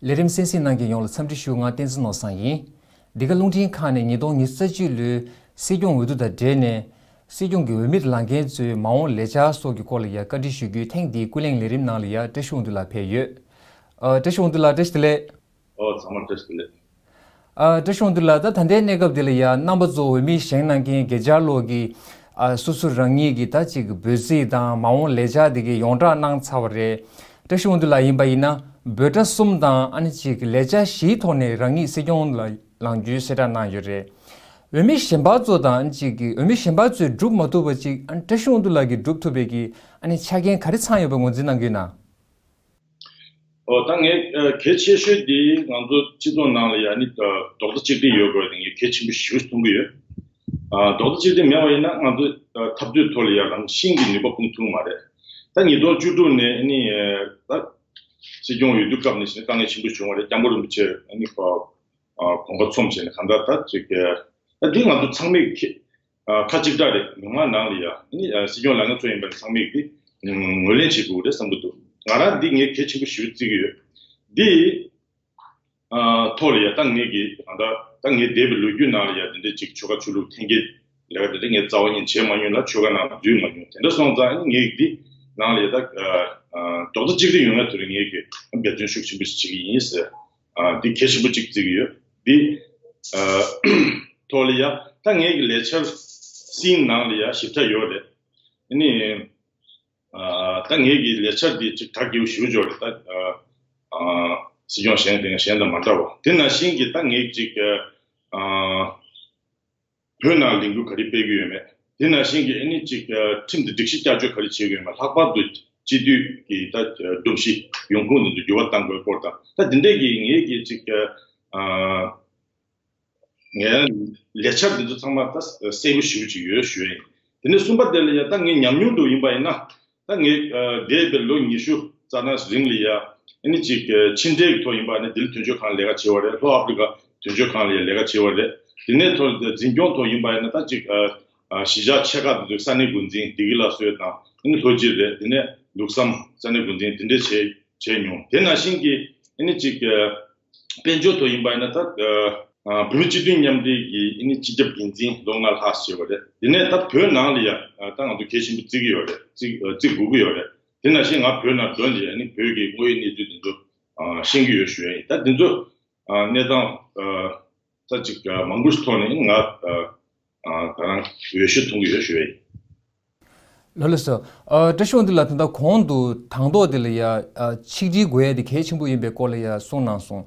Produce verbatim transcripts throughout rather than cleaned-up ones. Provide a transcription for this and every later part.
ལས་རིམ་གསན་གཟིགས་གནང་མཁན་ཡོངས་ལ་འཚམས་འདྲི་ཞུ། ང་བསྟན་འཛིན་ནོར་བཟང་ཡིན། འདི་ག་རླུང་འཕྲིན་ཁང་ནས་ཉིས་སྟོང་ཉི་ཤུ་རྩ་གཅིག་ལོའི་སྲིད་སྐྱོང་འོས་བསྡུ་དང་འབྲེལ་ནས། སྲིད་སྐྱོང་གི་འོས་མིར་ལངས་མཁན་ཚོའི་མ་འོངས་ལས་འཆར་སོགས་ཀྱི་སྐོར་ལ་ཡ་བཀའ་འདྲི་ཞུ་རྒྱུའི་ཐེངས་འདིའི་ཀུན་གླེང་ལས་རིམ་ནང་ལ་ཡ་བཀྲ་ཤིས་དབང་འདུས་ལགས་ཕེབས་ཡོད། ཨ། བཀྲ་ཤིས་དབང་འདུས་ལགས། བཀྲ་ཤིས་བདེ་ལེགས། ཨོ། ཚང་མར་བཀྲ་ཤིས་བདེ་ལེགས། ཨ། བཀྲ་ཤིས་དབང་འདུས་ལགས། ད་ད་ལྟའི་གནས་སྐབས་འདི་ལ་ཡ་རྣམ་པ་ཚོ་འོས་མི་བཞེངས་གནང་མཁན་དགེ་རྒྱལ་ལགས་ཀྱིས། ཨ། སོ་སོ་རང་ཉིད་ཀྱི་ད་ཅིག་འབོད་ཚིག་དང་མ་འོངས་ལས་འཆར་དེ་གའི་ཡོངས་བསྒྲགས་གནང་ཚར་བ་རེད། བཀྲ་ཤིས་དབང་འདུས་ལགས་ཡིན་པ་ཡིན་ན་འབོད་སྒྲ་གསུམ་དང་ཨ་ནི་ཅིག་ལས་འཆར་བཞིའི་ཐོག་ནས་རང་ཉིད་སྲིད་སྐྱོང་ལ་ལངས་རྒྱུའི་གསལ་བསྒྲགས་གནང་ཡོད་རེད། འོས་མི་གཞན་པ་ཚོ་དང་ཨ་ནི་ཅིག་གི་འོས་མི་གཞན་པ་ཚོས་སྒྲུབ་མ་ཐུབ་པ་ཅིག་ཨ་ནི་བཀྲ་ཤིས་དབང་འདུས་ལགས་ཀྱིས་སྒྲུབ་ཐུབ་པའི་གི་ཨ་ནི་ཆ་རྐྱེན་ག་རེ་ཚང་ཡོད་པ་ངོས་འཛིན་གནང་གི་ཡོད་ན། ཨོ། ད་ངས་ཨ་གལ་ཆེ་ཤོས་དེ་ང་ཚོ་སྤྱི་ཚོགས་ནང་ལ་ཡ་ནི་ཨ་རྡོག་རྩ་གཅིག་སྒྲིལ་ཡོད་དགོས་དེ་ངས་གལ་ཆེན་པོ་ཞེ་པོ་མཐོང་གི་ཡོད། ཨ་རྡོག་རྩ་གཅིག་སྒྲིལ་མེད་པ་ཡིན་ན་ང་ཚོ་ཨ་འཐབ་རྩོད་ཐོག་ལ་ཡ་རང་བཞིན་གྱི་ནུས་པ་སྤུངས་ཐུབ་མ་རེད། ད་ཉིས་སྟོང་བཅུ་དྲུག་ནས་ནི་ཨ་ད་སྲིད་སྐྱོང་འོས་བསྡུ་སྐབས་ནས་བྱས་ནས་དཀའ་ངལ་ཆེན་པོ་བྱུང་བ་རེད། སྐྱབས་མགོན་རིན་པོ་ཆེ་ནི་ཨ་དགོངས་པ་ཚོམས་བྱས་ནས་གང་ལྟར་ད་ཅིག་ཨ་ད་འདི་ང་ཚོ་ཚང་མས་ཁེ་ཨ་ཁ་གཅིག་གྲགས་རེད། མི་མང་ནང་ལ་ཡ་ནི་ཨ་སྲིད་སྐྱོང་ལངས་མཁན་ཚོ་ཡིན་པ་ཚང་མས་ཀྱི་ངོས་ལེན་བྱེད་དགོས་རེད་བསམ་གྱི་འདུག་ང་རང་འདི་ངས་གལ་ཆེན་པོ་ཞེ་པོ་བརྩི་གི་ཡོད། འདི་ཨ་ཐོག་ལ་ཡ་ད་ངས་ཀྱི་ད་ད་ངས་འདས་པའི་ལོ་རྒྱུས་ནང་ལ་ཡ་འདི་འདྲའི་ཅིག་ཆོལ་ཁ་ཆོས་ལུགས་འཐེན་འཁྱེར་ལས་ཀ་དེ་འདྲ་ངས་རྩ་བ་ཉིད་བྱས་མ་མྱོང་ལ་ཆོལ་ཁ་ནང་འཛུལ་མ་མྱོང་། དེ་འདྲ་སོང་ཙང་ངས་འདི་ནང་ལ་ཡ་ད་ཨ་རྡོག་རྩ་གཅིག་སྒྲིལ་ཡོང་ཡ་དེ་རིང་ངས་ཀྱི་འབད་བརྩོན་ཤུགས་ཆེན་པོ་ཞིག་བྱེད་ཀྱི་ཡིན་ཟེར། ཨ་འདི་གལ་ཆེན་པོ་གཅིག་བརྩི་གི་ཡོད། འདི་ཨ་ཐོག་ལ་ཡ་ད་ངས་ཀྱི་ལས་འཆར་སྲིད་ནང་ལ་ཡ་ཞིབ་ཕྲ་ཡོད་རེད། ཨ་ནི། ཨ་ད་ངེད་ཀྱི་ལས་འཆར་འདི་ཅིག་གྲ་རྒྱས་པོ་ཞེ་པོ་ཅིག་རེད། ད་ཨ་ཨ་སྲིད་སྐྱོང་གཞན་དེ་གཞན་དང་མ་འདྲ་བ། དེ་ནང་བཞིན་གྱི་ད་ངེད་ཅིག་ཨ་བོད་ནང་ལས་འགུལ་ག་རེ་སྤེལ་གྱི་ཡོད་མེད། དེ་ནང་བཞིན་གྱི་ཨ་ནི་ཅིག་ཨ་ཁྲིམས་དང་སྒྲིག་གཞི་བསྐྱར་བཅོས་ག་རེ་བྱེད་ཀྱི་ཡོད་མེད། ལྷག་པར་དུ་སྤྱི་འཐུས་ཀྱི་ད་སྒྲོམ་གཞི་ཡོང་ཁུངས་དེ་ཚོ་འགྱུར་བ་གཏང་དགོས་སྐོར་དང་། ད་དེ་འདྲས་ཀྱི་ངེད་ཀྱི་ཅིག་ཨ། ངའི་ལས་འཆར་འདི་ཚོ་ཚང་མ་ད་གསལ་པོ་ཞེ་པོ་ཅིག་ཡོད་ཞུ་ཡ་ཡིན། དེ་ནས་གསུམ་པ་དེ་ལ་ཡ་ད་ངས་ཉམས་མྱོང་དུ་ཡིན་པ་ཡིན་ན། ད་ངས་ཨ་འདས་པའི་ལོ་ཉི་ཤུ་རྩ་ན་རིང་ལ་ཡ་ཨ་ནི་ཅིག་ཨ་ཕྱི་འབྲེལ་གྱི་ཐོག་ཡིན་པ་ནི་ལྡི་ལི་དོན་གཅོད་ཁང་ལས་ཀ་བྱས་པ་རེད། ལྷོ་ཨ་ཕི་རི་ཀ་དོན་གཅོད་ཁང་ལ་ཡ་ལས་ཀ་བྱས་པ་རེད། དེ་ནས་ཐོག་འཛིན་སྐྱོང་ཐོག་ཡིན་པ་ཡིན་ན་ད་ཅིག་ཨ་ཨ་གཞིས་ཆགས་ཆེ་ཁག་དེ་ཚོའི་ས་གནས་འགོ་འཛིན་བདེ་སྐྱིད་ལྷ་གསོལ་དང་ཨ་ནི་ལྷོ་སྤྱི་རེད། དེ་ནས་ལུགས་བསམ་ས་གནས་འགོ་འཛིན་དེ་འདྲས་བྱས་བྱས་མྱོང་། དེ་ནང་བཞིན་གྱི་ཨ་ནི་ཅིག་ཨ་དཔལ་འབྱོར་ཐོག་ཡིན་པ་ཡིན་ན་ད་ཨ་བོད་མི་སྤྱི་མཐུན་མཉམ་འབྲེལ་གྱི་ཨ་ནི་སྤྱི་ཁྱབ་འགན་འཛིན་ལོ་ལྔ་ལྷག་བྱས་པ་རེད། དེ་ནས་ད་བོད་ནང་ལ་ཡ་ཨ་ད་ང་ཚོ་གལ་ཆེན་པོ་བརྩི་གི་ཡོད་རེད། བརྩི་ཨ་བརྩི་དགོས་ཀྱི་ཡོད་རེད། དེ་ནང་བཞིན་ང་བོད་ནང་འགྲོ་ནས་ཨ་ནི་བོད་ཀྱི་དངོས་ཡོད་གནས་ཚུལ་དེ་ཚོ་ཨ་ཤེས་ཀྱི་ཡོད་ཞུ་ཡ་ཡིན། ད་དེ་ཚོ་ཨ་གནས་སྟངས་ཨ་ད་ཅིག་ཨ་མང་པོ་ཞིག་ཐོག་ནས་ང་ཨ་ཨ་ད་རང་འོས་ཤོག་མཐོང་གི་ཡོད་ཞུ་ཡ་ཡིན། ལགས་ལགས་སོ། ཨ་བཀྲ་ཤིས་དབང་འདུས་ལགས། ད་ལྟ་གོང་དུ་དང་ཐོག་དེ་ལ་ཡ་ཨ་ཆིག་སྒྲིལ་དགོས་ཡ་དེ་གལ་ཆེན་པོ་ཡིན་པའི་སྐོར་ལ་ཡ་གསུངས་གནང་སོང་།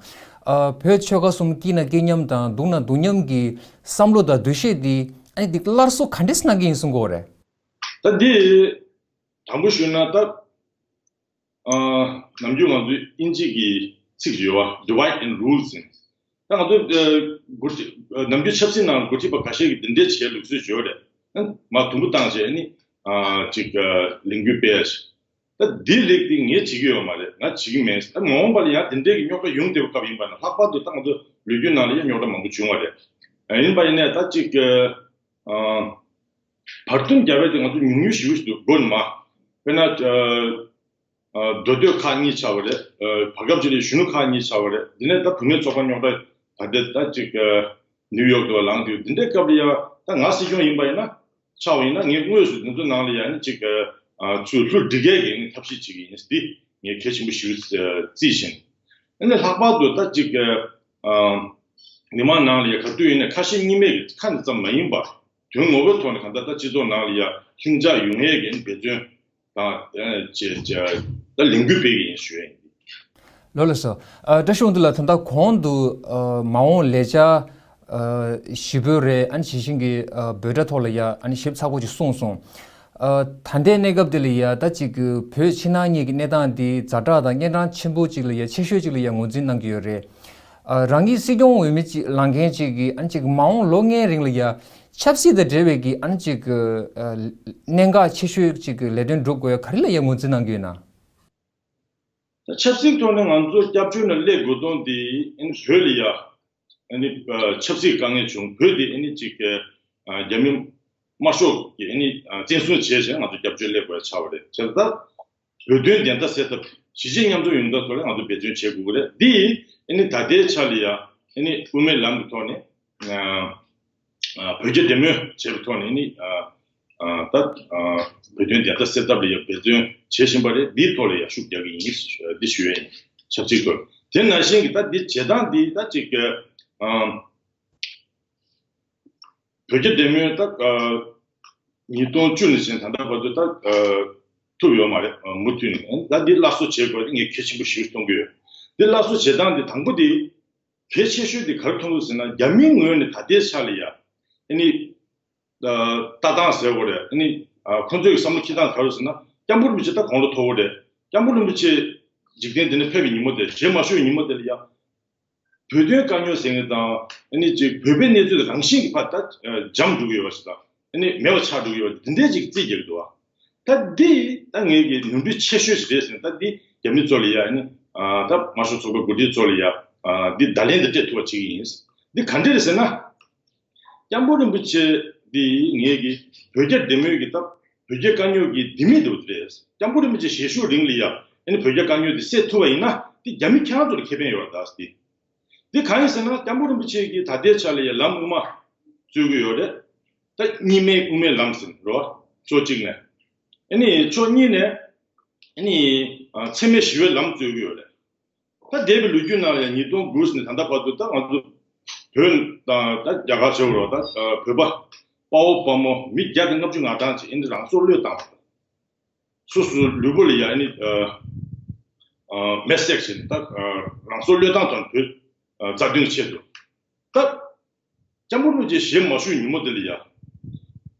ཨ་བོད་ཆོལ་ཁ་གསུམ་སྐྱིད་ན་སྐྱིད་མཉམ་དང་སྡུག་ན་སྡུག་མཉམ་གྱི་བསམ་བློ་དང་འདུ་ཤེས་དེ་ཨ་ནི་དེ་སླར་གསོ་ག་འདྲས་གནང་གི་ཡིན་གསུང་གི་ཡོད་རེད། ད་འདི་དང་པོ་ཞུས་ན་ད་ཨ་ནམ་རྒྱུན་ང་ཚོའི་དབྱིན་ཇི་གི་ཚིག་ཅིག་ཡོད་པ། Divide and rule ཟེར། ད་ང་ཚོ་ཨ་འགོ་ཁྲིད་ཨ་ནམ་རྒྱུན་ཆབ་སྲིད་ནང་འགོ་ཁྲིད་པ་ཁ་ཤས་ཀྱིས་འདི་འདྲའི་བྱེད་ལུགས་སྲོལ་ཅིག་ཡོད་རེད། ཨ་མར་དུམ་བུ་བཏང་བྱས་ནི་ཨ་ཅིག་ཨ་ལས་འགུལ་སྤེལ་ཡ་ཞིག་ད་འདིའི་རིགས་འདི་ངས་བྱེད་ཀྱི་ཡོད་མ་རེད། ང་བྱེད་ཀྱི་མེད། ད་མ་འོངས་པ་ལ་ཡང་འདི་འདྲའི་གི་རྙོག་དྲ་ཡོང་བསྡད་པའི་སྐབས་ཡིན་པ་ན། ལྷག་པར་དུ་ད་ང་ཚོ་ལོ་རྒྱུས་ནང་ལ་ཡང་རྙོག་དྲ་མང་པོ་བྱུང་བ་རེད། ཨ་ཡིན་པ་ཡིན་ནའི་ད་ཅིག་ཨ་བར་སྟོན་རྒྱག་པའི་དེ་ང་ཚོ་ཉུང་ཉུང་ཞེ་པོ་ཞིག་འདུག་དགོས་ནི་མ། དཔེར་ན་ཨ་ཨ་མདོ་སྟོད་ཁག་གཉིས་ཆགས་པ་རེད། ཨ་བར་སྐབས་ཅིག་ལ་གཞོན་ནུ་ཁག་གཉིས་ཆགས་པ་རེད། འདི་ནས་ད་བུད་མེད་ཚོགས་པ་རྙོག་དྲ་ད་ལྟ་ད་ཅིག་ཨ་ནིའུ་ཡོག་ཏུ་ལངས་དུས་འདི་འདྲའི་སྐབས་ལ་ཡང་ད་ང་སྲིད་སྐྱོང་ཡིན་པ་ཡིན་ན། ཆགས་པ་ཡིན་ན་ངས་དངོས་སུ་འདི་ཚོ་ནང་ལ་ཡང་ནི་ཅིག་ཨ་ཚུར་ལྷུར་སྒྲིག་ཡས་ཀྱི་ནི་ཐབས་ཤེས་བྱེད་ཀྱི་ཡིན། འདི་ངས་གལ་ཆེན་པོ་ཞིག་བརྩིས་ཤིང་། ཨ་ནི་ལྷག་པར་དུ་ད་ཅིག་ཨ་མི་མང་ནང་ལ་ཡང་ག་དུས་ཡིན་ན་ཁ་ཞེ་གཉིས་མེད་ཀྱི་ཁ་འདི་ཙམ་མ་ཡིན་པར་དོན་ངོ་བོའི་ཐོག་ནས་གང་ལྟར་ད་སྤྱི་ཚོགས་ནང་ལ་ཡང་ལྷིང་འཇགས་ཡོང་ཡས་ཀྱི་ནི་འབད་བརྩོན་དང་བཅས་བཅས་ད་ལས་འགུལ་སྤེལ་གྱི་ཡིན་ཞུ་ཡ་ཡིན། ལགས་ལགས་སོ། ཨ་བཀྲ་ཤིས་དབང་འདུས་ལགས། ད་ལྟ་གོང་དུ་ཨ་མ་འོངས་ལས་འཆར་ཨ་བཞི་པོ་རེད། ཨ་ནི་ཇི་བཞིན་གྱི་ཨ་འབོད་སྒྲ་ཐོག་ལ་ཡ་ཨ་ནི་ཞིབ་ཚགས་པོ་ཅིག་གསུངས་སོང་། ཨ་ད་ལྟའི་གནས་སྐབས་འདི་ལ་ཡ་ད་ཅིག་བོད་ཕྱི་ནང་གཉིས་ཀྱི་གནས་སྟངས་འདི་ཛ་དྲག་དང་གཉན་འཕྲང་ཆེན་པོ་ཅིག་ལ་ཡ་ཆེ་ཤོས་ཅིག་ལ་ཡ་ངོས་འཛིན་གནང་གི་ཡོད་རེད། ཨ་རང་གི་སྲིད་སྐྱོང་འོས་མི་ཅིག་ལངས་མཁན་ཅིག་གིས་ཨ་ནི་ཅིག་མ་འོངས་ལོ་ལྔའི་རིང་ལ་ཡ་ཆབ་སྲིད་དང་འབྲེལ་བའི་གི་ཨ་ནི་ཅིག་ཨ་གནད་འགག་ཆེ་ཤོས་ཅིག་གི་ལས་དོན་སྒྲུབ་དགོས་ག་རེ་ལ་ཡ་ངོས་འཛིན་གནང་གི་ཡོད་ན། ཆབ་སྲིད་ཐོག་ནས་ང་ཚོ་སྐྱབས་བཅོལ་ནང་སླེབས་དགོས་དོན་དེ་ཨ་ནི་བོད་ལ་ཡ་ཨ་ནི་ཆབ་སྲིད་དཀའ་ངལ་བྱུང་། བོད་དེ་ཨ་ནི་ཅིག་རྒྱ་མི་དམར་ཤོག་གིས་ཨ་ནི་བཙན་བཟུང་བྱས་བྱས་ང་ཚོ་སྐྱབས་བཅོལ་སླེབས་དགོས་ཆགས་པ་རེད། བྱས་ཙང་བོད་དོན་བདེན་མཐའ་གསལ་ཐབས་ གཞིས་བྱེས་མཉམ་འཛོམས་ཡོང་ཐབས་ཐོག་ལ་ང་ཚོ་འབད་བརྩོན་བྱེད་དགོས་ཀྱི་རེད། འདི་ཨ་ནི་ད་ལྟའི་ཆ་ལ་ཡ་ཨ་ནི་དབུ་མའི་ལམ་གྱི་ཐོག་ནས་ཨ་ཨ་བོད་རྒྱ་འབྲེལ་མོལ་བྱས་པའི་ཐོག་ནས་ཨ་ནི་ཨ་ཨ་ད་ཨ་བོད་དོན་བདེན་མཐའ་གསལ་ཐབས་ལ་ཡ་འབད་བརྩོན་བྱེད་བཞིན་པ་རེད། འདིའི་ཐོག་ལ་ཡ་ཤུགས་རྒྱག་གི་ཡིན་འདི་ཞུ་ཡ་ཡིན། ཆབས་ཅིག་ཐོག་དེ་ནང་བཞིན་གྱི་ད་འདི་བྱེད་སྟངས་འདི་ད་ཅིག་ཨ། བོད་རྒྱ་འབྲེལ་མོལ་ད་ཉིས་སྟོང་བཅུ་ནས་བྱས་ད་ལྟ་བར་དུ་ད་ཐུབ་ཡོད་མ་རེད། མུ་མཐུད་ནས་ད་འདི་སླར་གསོ་བྱེད་དགོས་ངས་གལ་ཆེན་པོ་ཞིག་མཐོང་གི་ཡོད། འདི་སླར་གསོ་བྱེད་སྟངས་འདི་དང་པོ་འདི་གལ་ཆེ་ཤོས་འདི་ག་རེ་མཐོང་གི་ཟེར་ན། རྒྱ་མིའི་ངོས་ནས་ད་ལྟའི་ཆ་ལ་ཡ་ཨ་ནི་ལྟ་སྟངས་ཟེར་དགོས་རེད། ཨ་ནི་ཁོང་ཚོའི་བསམ་བློ་འཁྱེར་སྟངས་ག་རེ་ཟེར་ན། སྐྱབས་མགོན་རིན་པོ་ཆེ་ད་གོང་ལ་མཐོ་བོ་རེད། སྐྱབས་མགོན་རིན་པོ་ཆེ་འཇིག་རྟེན་འདི་ནས་ཕེབས་པའི་ཉིན་མོ་དེ་ཞལ་མ་བཞུགས་ཉིན་མོ་དེ་ལ་ཡ། བོད་དོན་དཀའ་རྙོག་ཟེར་མཁན་དང་ཨ་ནི་ཅིག་བོད་པའི་གནས་ཚུལ་རང་བཞིན་གྱིས་ཕར་ད་འཇམ་འགྲོ་གི་ཡོད་པ་ཞིག་དང་ཨ་ནི་མེད་པ་ཆགས་འགྲོ་གི་ཡོད་པ་འདི་འདྲའི་ཅིག་རྩིས་རྒྱག་གི་འདུག་བ། ད་འདི་ད་ངེད་ཀྱི་ནོར་འཁྲུལ་ཆེ་ཤོས་ཤིག་རེད་ཟེར་ནས། ད་འདི་རྒྱ་མི་ཚོ་ལ་ཡ་ཨ་ནི་ད་དམར་ཤོག་ཚོགས་པའི་འགོ་ཁྲིད་ཚོ་ལ་ཡ་འདི་བརྡ་ལན་འདི་སྤྲད་ཐུབ་པ་བྱེད་ཀྱི་ཡིན། འདི་ག་འདྲ་རེད་ཟེར་ན། སྐྱབས་མགོན་རིན་པོ་ཆེ་འདི་ངེད་ཀྱི་བོད་རྒྱ་འབྲེལ་མོལ་གྱི་སྟབས་བོད་རྒྱའི་དཀའ་རྙོག་གི་ལྡེ་མིག་འདྲ་བོ་དེ་རེད། སྐྱབས་མགོན་རིན་པོ་ཆེ་ཞལ་བཞུགས་རིང་ལ་ཡ་ཨ་ནི་བོད་རྒྱའི་དཀའ་རྙོག་འདི་སེལ་ཐུབ་པ་ཡིན་ན་འདི་རྒྱ་མི་ཁྱེད་རང་ཚོ་ལ་ཁེ་ཕན་ཡོད་རེད་ད་ཟེར་ཏེ། འདི་གང་ཡིན་ཟེར་ན། སྐྱབས་མགོན་རིན་པོ་ཆེ་གིས་ད་ལྟའི་ཆ་ལ་ཡ་ལམ་དབུ་མ་རྩོད་ཀྱི་ཡོད་རེད། ད་གཉིས་སྨན་དབུ་མའི་ལམ་ཟེར་རོ། ཕྱོགས་གཅིག་ནས་ཨ་ནི་ཕྱོགས་གཉིས་ནས་ཨ་ནི་འཚེ་མེད་ཞི་བའི་ལམ་རྩོད་ཀྱི་ཡོད་རེད། ད་འདས་པའི་ལོ་རྒྱུས་ནང་ལ་ཡང་ཉིས་སྟོང་དགུ་ནས་ད་ལྟ་བར་དུ་ད་ང་ཚོ་བོད་དང་ད་རྒྱ་གར་བྱེད་རོགས། ད་བོད་པ་དཔའ་བོ་དཔའ་མོ་མི་བརྒྱ་དང་ལྔ་བཅུ་ང་གྲངས་ཅིག་ཨ་ནི་རང་སྲོག་བློས་བཏང་བ། སོ་སོའི་ལུས་པོ་ལ་ཡང་ཨ་ནི་མེ་སྲེག་བྱས་ནས་ད་རང་སྲོག་བློས་བཏང་དང་བོད་རྩ་དོན་ཆེད་དུ། ད་སྐྱབས་མགོན་རིན་པོ་ཆེ་ཞལ་མ་བཞུགས་ཉིན་མོ་དེ་ལ་ཡ།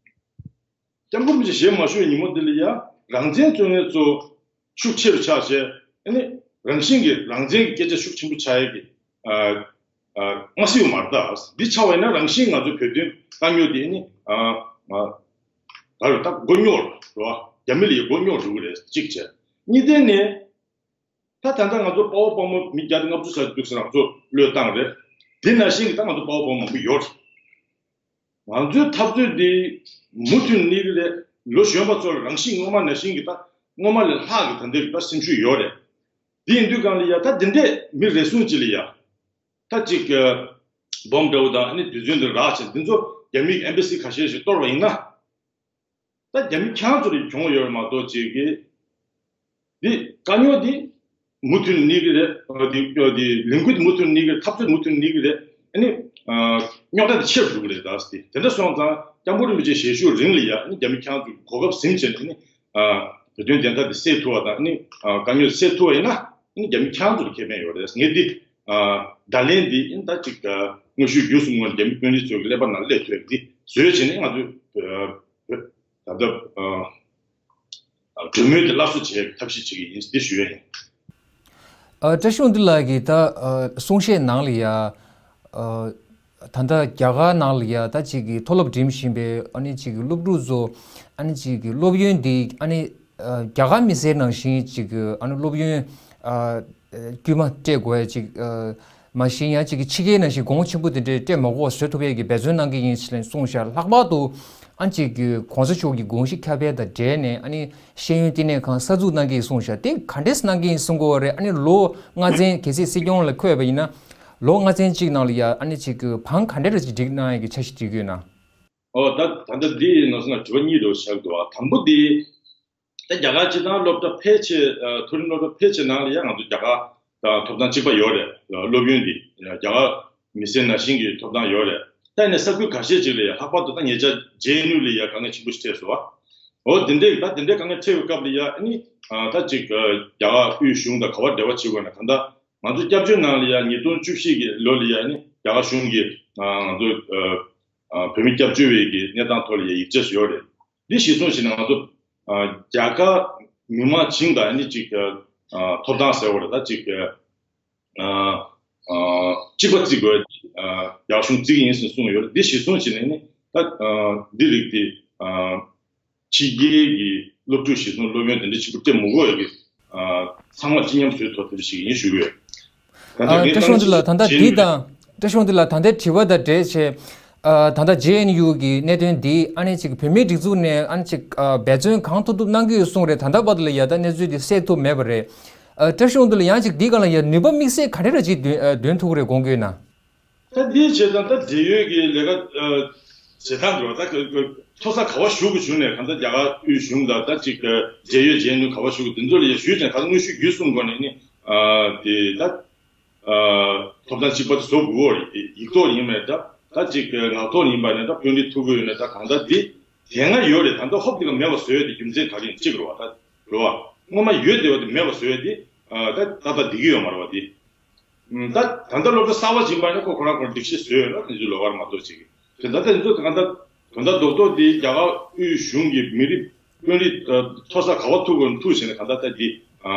སྐྱབས་མགོན་རིན་པོ་ཆེ་ཞལ་མ་བཞུགས་ཉིན་མོ་དེ་ལ་ཡ་རང་བཙན་རྩོད་མཁན་ཚོ་ཤུགས་ཆེ་རུ་ཆགས་བྱས། ཨ་ནི་རང་བཞིན་གྱིས་རང་བཙན་གྱི་སྐད་ཆ་ཤུགས་ཆེན་པོ་ཆགས་ཡས་ཀྱི་ཨ་ཨ་མ་སྲིད་པ་མ་རེད་ད། འདི་ཆགས་པ་ཡིན་ན་རང་བཞིན་ང་ཚོའི་བོད་དོན་དཀའ་རྙོག་དེ་ཨ་ནི་ཨ་ཨ་ག་རེ་ད་མགོ་རྙོག་རེད་བ། རྒྱ་མི་ལ་ཡ་མགོ་རྙོག་འགྲོ་གི་རེད། གཅིག་བྱས། གཉིས་ལྡན་ནས། ད་ད་ལྟ་ང་ཚོ་དཔའ་བོ་དཔའ་མོ་མི་བརྒྱ་དང་ལྔ་བཅུ་ཙམ་འདུག་ཟེར་རང་ཚོ་བློས་བཏང་རེད། དེ་ནང་བཞིན་གྱི་ད་ང་ཚོ་དཔའ་བོ་དཔའ་མོ་མང་པོ་ཡོད་རེད། ང་ཚོའི་འཐབ་རྩོད་འདི་མུ་མཐུད་གནས་ཀྱི་རེད། ལོ་གཞོན་པ་ཚོ་ལ་རང་བཞིན་སྔོན་མ་ནང་བཞིན་གྱི་ད་སྔོན་མ་ལས་ལྷག་གི་ད་འདི་ད་སེམས་ཤུགས་ཡོད་རེད། དེ་ཡིན་དུས་གང་ལ་ཡ་ད་འདི་འདྲས་མི་རེ་ཟུང་ཅིག་ལ་ཡ་ད་ཅིག་སྦོམ་འདྲ་བོ་དང་ཨ་ནི་དུས་ཚོད་འདི་རག་བྱས་འདི་ཚོ་རྒྱ་མིའི་ཨེམ་བྷ་སི་ཁ་ཤས་ཤིག་གཏོར་བ་ཡིན་ན། ད་རྒྱ་མི་ཁྱེད་རང་ཚོ་ལ་གྱོང་ཡོད་རེད་མ་གཏོགས་ཅིག་གི། འདི་དཀའ་རྙོག་འདི་མུ་མཐུད་གནས་ཀྱི་རེད། འདི་འདི་ལས་འགུལ་འདི་མུ་མཐུད་གནས་ཀྱི་རེད། འཐབ་རྩོད་མུ་མཐུད་གནས་ཀྱི་རེད། ཨ་ནི་རྙོག་དྲ་འདི་ཆེ་རུ་འགྲོ་གི་རེད་ད་ཟེར་ཏེ། དེ་འདྲ་སོང་ཙང་སྐྱབས་མགོན་རིན་པོ་ཆེ་ཞལ་བཞུགས་རིང་ལ་ཡ་ཨ་ནི་རྒྱ་མི་ཁྱེད་རང་ཚོ་གོ་སྐབས་ཟིན་བྱས་ནས་ཨ་ནི་བོད་དོན་བདེན་མཐའ་འདི་སེལ་ཐུབ་པ་དང་ཨ་ནི་དཀའ་རྙོག་སེལ་ཐུབ་པ་ཡིན་ན་ཨ་ནི་རྒྱ་མི་ཁྱེད་རང་ཚོ་ལ་ཁེ་ཕན་ཡོད་རེད། ངས་འདི་བརྡ་ལན་འདི་ཨ་ནི་ད་ཅིག་དངོས་ཤུགས་བརྒྱུད་གསུམ་ངོས་ནས་རྒྱ་མི་དཔོན་རིགས་ཚོའི་ཀླད་པ་ནང་སླེབས་ཐུབ་ཡ་འདི་བཟོས་བྱས་ནས་ང་ཚོས། ད་ལྟ་གྲོས་མོལ་དེ་སླར་གསོ་བྱེད་ཐབས་ཤེས་བྱེད་ཀྱི་ཡིན་འདི་ཞུ་ཡ་ཡིན། ཨ་བཀྲ་ཤིས་དབང་འདུས་ལགས་ཀྱིས་ད་ཨ་གསུང་བཤད་ནང་ལ་ཡ་ཨ་ད་ལྟ་རྒྱ་གར་ནང་ལ་ཡ་ད་ཅིག་གི་མཐོ་སློབ་འགྲིམ་བཞིན་པའི་ཨ་ནི་ཅིག་གི་སློབ་ཕྲུག་ཚོ་ཨ་ནི་ཅིག་གི་སློབ་ཡོན་འདི་ཨ་ནི་ཨ་རྒྱ་གར་མི་སེར་ནང་བཞིན་ཅིག་གི་ཨ་ནི་སློབ་ཡོན་ཨ་དཀྱུས་མ་སྤྲད་དགོས་ཡ་ཅིག་ཨ། མ་གཞི་ཡང་གཅིག་གི་ཕྱི་རྒྱལ་ནང་བཞིན་གོང་ཆེན་པོ་དེ་འདྲའི་སྤྲད་མ་དགོས་པ་བཟོ་ཐུབ་ཡས་ཀྱི་འབད་བརྩོན་གནང་གི་ཡིན་ཞེས་གསུངས་ཤག་ལྷག་པར་དུ་ཨ་གཅིག་གི་གོང་ས་མཆོག་གི་དགོངས་གཞི་ཁྱབ་སྤེལ་དང་འབྲེལ་ནས་ཨ་ནི་ཤེས་ཡོན་བསྟི་གནས་ཁང་གསར་འཛུགས་གནང་གི་ཡིན་གསུངས་ཤག་དེ་ག་འདྲས་གནང་གི་ཡིན་གསུང་གི་ཡོད་རེད། ཨ་ནི་ལོ་ལྔ་ཚན་གལ་སྲིད་སྲིད་སྐྱོང་ལ་འཁོད་པ་ཡིན་ན་ལོ་ལྔ་ཚན་གཅིག་ནང་ལ་ཡ་ཨ་ནི་གཅིག་གི་བང་ག་འདྲས་རེ་ཅིག་སྒྲིག་གནང་ཡས་ཀྱི་འཆར་གཞི་སྒྲིག་གི་ཡོད་ན། ཨོ་ད་ད་ལྟ་འདི་ཡིན་ནོ་སོང་ན་དྲི་བ་གཉིས་རེ་བཞག་འདུག་ཨ་དང་པོ་འདི། ད་རྒྱ་གར་སྤྱི་བཏང་སློབ་གྲྭ་ཕལ་ཆེར་ཨ་མཐོ་རིམ་སློབ་གྲྭ་ཕལ་ཆེར་ནང་ལ་ཡང་ང་ཚོ་རྒྱ་གར་དང་ཐོབ་ཐང་གཅིག་པ་ཡོད་རེད། སློབ་ཡོན་འདི་རྒྱ་གར་མི་སེར་ནང་བཞིན་གྱི་ཐོབ་ཐང་ཡོད་རེད། ད་ཡིན་ནའི་ས་ཁུལ་ཁ་ཤས་ཅིག་ལ་ཡང་ལྷག་པར་དུ་ད་ཉེ་ཆར་ཇེ་ཨེན་ཡུ་ལ་ཡང་དཀའ་ངལ་ཆེན་པོ་ཞིག་འཕྲད་སོང་བ། འོ་དེ་འདྲའི་ད་དེ་འདྲའི་དཀའ་ངལ་འཕྲད་པའི་སྐབས་ལ་ཡང་ཨ་ནི་ད་ཅིག་རྒྱ་གར་དབུས་གཞུང་དང་ག་པར་འབྲེལ་བ་བྱེད་དགོས་ན་གང་ལྟར་ང་ཚོ་སྐྱབས་བཅོལ་ནང་ལ་ཡང་ཉིས་སྟོང་བཅུ་བཞི་གི་ལོ་ལ་ཡང་ཨ་ནི་རྒྱ་གར་གཞུང་གིས་ང་ཚོ་བོད་མི་སྐྱབས་བཅོལ་བའི་གི་གནས་སྟངས་ཐོག་ལ་ཡང་ཡིག་ཆ་ཞིག་ཡོད་རེད། འདི་གཞིར་བཟུང་བྱས་ནས་ང་ཚོ་ཨ་རྒྱ་གར་མི་མང་བྱིངས་དང་ཨ་ནི་ཅིག་ཨ་ཐོབ་ཐང་ཟེར་བ་རེད། ད་ཅིག་ཨ་ཨ་གཅིག་པ་བརྩི་དགོས། ཨ་རྒྱ་གཞུང་བརྩི་གི་ཡིན་ཟེར་གསུངས་ཡོད་རེད། འདི་གཞིར་བཟུང་བྱས་ནས་ནི་ད་ཨ་འདི་རིགས་དེ་ཨ་ཕྱི་རྒྱལ་གྱི་སློབ་ཕྲུག་གཞིར་བཟུང་སློབ་ཡོན་དེ་འདྲ་ཆེན་པོ་སྤྲད་མི་དགོས་ཡ་གི་ཨ་ཚང་མ་སྤྱི་མཉམ་བཟོས་ཐོག་དེ་འདྲ་ཞིག་ཡིན་ཞུ་གི་ཡོད། ད་ལྟ་ཨ་ངས་བཀྲ་ཤིས་དབང་འདུས་ལགས་ད་ལྟ་བྱས་འདི་ཡོད། དང་བཀྲ་ཤིས་དབང་འདུས་ལགས་ད་ལྟའི་དྲི་བ་དང་འབྲེལ་བྱས། ཨ་ད་ལྟ་ཇེ་ཨེན་ཡུ་གི་གནད་དོན་འདི་ཨ་ནི་ཅིག་བོད་མིའི་སྒྲིག་འཛུགས་ནས་ཨ་ནི་ཅིག་ཨ་འབད་བརྩོན་གང་ཐུབ་ཐུབ་གནང་གི་ཡོད་གསུངས་རེད། ད་ལྟ་བར་དུ་ལ་ཡ་ད་གནས་ཚུལ་འདི་སེལ་ཐུབ་མེད་པ་རེད། ཨ། བཀྲ་ཤིས་དབང་འདུས་ལགས། ཡང་ཅིག་འདི་སྒང་ལ་ཡ་ནུས་པ་དམིགས་བསལ་ག་རེ་ར་ཅིག་འདོན་ཨ་འདོན་ཐུབ་ཀྱི་རེད་དགོངས་ཀྱི་ཡོད་ན། ད་འདིའི་བྱེད་སྟངས་ད་འབྲེལ་ཡོད་ཀྱི་ལས་ཀ་ཨ་བྱེད་སྟངས་འགྲོ་ད་ཀ་ཀ་མཐོ་ས་ག་བ་བཞུགས་དགོས་བྱུང་ནས་གང་ལྟར་རྒྱ་གར་དབུས་གཞུང་དང་ད་ཅིག་ཨ་འབྲེལ་ཡོད་བྱེད་ནུས་ག་བ་བཞུགས་དགོས་འདི་ཚོ་ལ་ཡ་ཞུས་ཙང་ག་ཚོད་དངོས་ཤུགས་བརྒྱུད་གསུམ་སྒོ་ནས་ནི་ཨ་དེ་ད་ཨ་ཐོབ་ཐང་གཅིག་པ་དེ་བཟོ་དགོས་རེད། ཡིག་ཐོག་ཡིན་པ་ད་ད་ཅིག་ངག་ཐོག་ཡིན་པ་ནས་ད་དཔོན་རིགས་ཐུག་གི་ཡོད་ནས་ད་གང་ལྟར་འདི་དེ་སྔ་ཡོད་རེད། ད་ལྟ་ཧོབ་དེ་ག་མེད་པ་བཟོ་ཡ་དེ་རྒྱུ་མཚན་ག་རེ་ཡིན་གཅིག་རེད་བ། ད་རེད་བ། སྔོན་མ་ཡོད་བསྡད་པ་དེ་མེད་པ་བཟོ་ཡ་དེ་ཨ་ད་ད་ལྟ་བསྡད་ཀྱི་ཡོད་མ་རེད་བ། དེ་ད་ད་ལྟ་སློབ་གྲྭ་གསར་པ་ཡིན་པ་ནས་ཁོ་ཁོ་རང་ཁོ་རང་སྒྲིག་གཞི་བཟོས་ཡོད་ན་དེ་ཚོའི་ལོགས་ཀར་མ་གཏོགས་ཅིག་དེ་ད་ལྟ་དེ་ཚོ་ད་ལྟ་དོན་དག་རྡོག་རྡོག་དེ་རྒྱ་གར་དབུས་གཞུང་གི་མི་རིགས་དཔོན་རིགས་ཨ་མཐོ་ས་ག་བ་ཐུག་དགོས་ཐུག་བྱས་ནས་གང་ལྟར་ད་འདི་ཨ་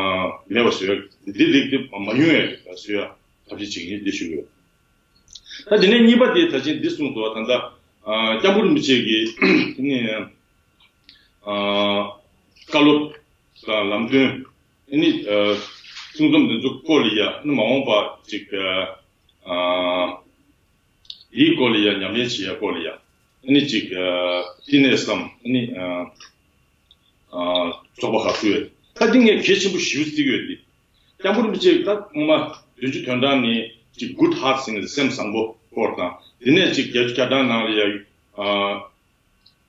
མེད་པ་བཟོས་ཡོད། འདི་རིགས་དེ་མ་ཡོང་ཡ་བཟོ་ཡ་ཐབས་ཤེས་བྱེད་ཀྱི་ཡིན་འདི་ཞུ་གི་ཡོད། ད་དེ་ནས་གཉིས་པ་དེ་ད་ཅིག་འདི་གསུངས་འདུག་ད་ལྟ་ཨ་སྐྱབས་མགོན་རིན་པོ་ཆེ་གི་ནི་ཨ་བཀའ་སློབ་དང་ལམ་སྟོན་ནི་ཨ་གསུང་རྩོམ་འདི་ཚོ་སྐོར་ལ་ཡ་ནི་མ་འོངས་པ་ཅིག་ཨ་འདིའི་སྐོར་ལ་ཡ་ཉམས་ལེན་བྱེད་ཡ་སྐོར་ལ་ཡ་ནི་ཅིག་ཨ་བསྟི་གནས་སམ་ནི་ཨ་ཨ་ཚོགས་པ་ཁག་ཚུད་ཡོད། ད་འདི་ངས་གལ་ཆེན་པོ་ཞེ་པོ་བརྩི་གི་ཡོད། འདི་སྐྱབས་མགོན་རིན་པོ་ཆེ་ད་སྔོན་མ་བདུན་ཅུ་དོན་གྲངས་ནས་ཅིག་good heart ཟེར་ནས་སེམས་བཟང་པོ་སྐོར་དང་དེ་ནས་ཅིག་བརྒྱད་ཅུ་གྱ་གྲངས་ནང་ལ་ཡ་